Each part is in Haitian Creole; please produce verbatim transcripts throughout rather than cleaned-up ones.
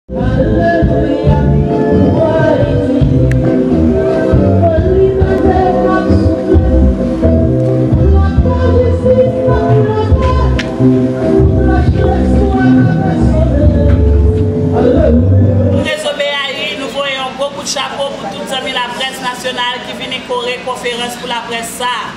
Alelouya pou Ayiti, pou libète k ap soufle, pou lòt enjistis k ap plante, pou lòt lespwa k ap asole. Alelouya. Pou Rezo B A I, nou voye yon gwo kout chapo pou tout zanmi laprès nasyonal ki vini kore konferans pou laprès sa a.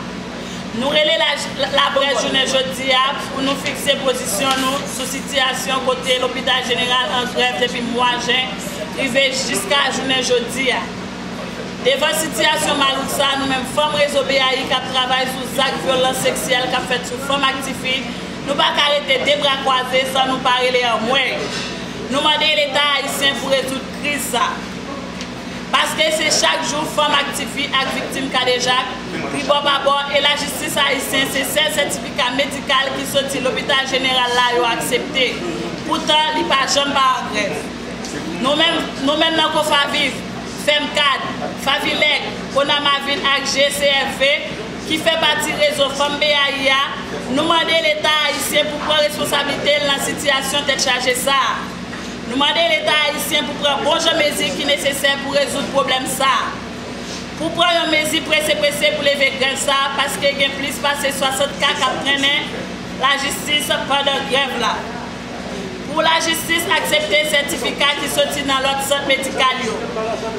Nou rele la, laprès jounen jodi a pou nou fikse pozisyon nou sou sitiyasyon kote Lopital Jeneral an grèv depi mwa jen rive jiska jounen jodi a. Devan sitiyasyon malouk sa, nou menm fanm Rezo B A I k ap travay sou zak vyolans seksyèl k ap fèt sou fanm ak tifi, nou pa ka rete de bra kwaze san nou pa rele anmwey. Nou mande Leta ayisyen pou rezoud kriz sa. Paske se chak jou fanm ak tifi ak viktim kadejak, tribò pa bò, e lajistis ayisyen se sèl sètifika medikal ki soti Lopital Jeneral la yo aksepte. Poutan, li pa janm pa an grèv. Nou menm, nou menm nan Kofaviv, Femkad, Favilec, Konamavin ak G C F V, ki fè pati rezo fanm B A I a, nou mande Leta ayisyen pou pran responsablite l nan sitiyasyon tèt chaje sa a. Nou mande Leta ayisyen pou pran bon jan mezi ki nesesè pou rezoud pwoblèm sa a. Pou pran yon mezi prese prese pou leve grèv sa a, paske gen plis pase swasant ka k ap trennen lajistis pandan grèv la. Pou lajistis aksepte sètifika ki soti nan lòt sant medikal yo.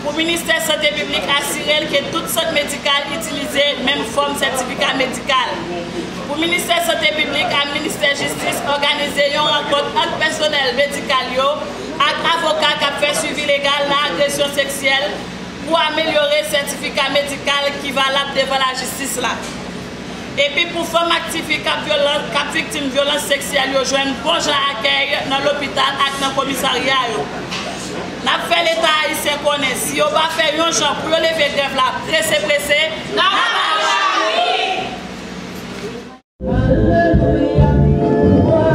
Pou Ministè Sante Piblik asire l ke tout sant medikal itilize menm fòm sètifika medikal. Pou Ministè Sante Piblik ak Ministè Jistis òganize yon rankont ant pèsonèl medikal yo ak avoka k ap fè swivi legal nan agresyon seksyèl pou amelyore sètifika medikal ki valab devan lajistis la. Epi pou fanm ak tifi k ap vyolan-, k ap viktim vyolans seksyèl yo jwenn bon jan akèy nan lopital ak nan komisarya yo. N ap fè Leta ayisyen konnen si yo pa fè yon jan pou yo leve grèv la prese prese, n ap aji! Alelouya pou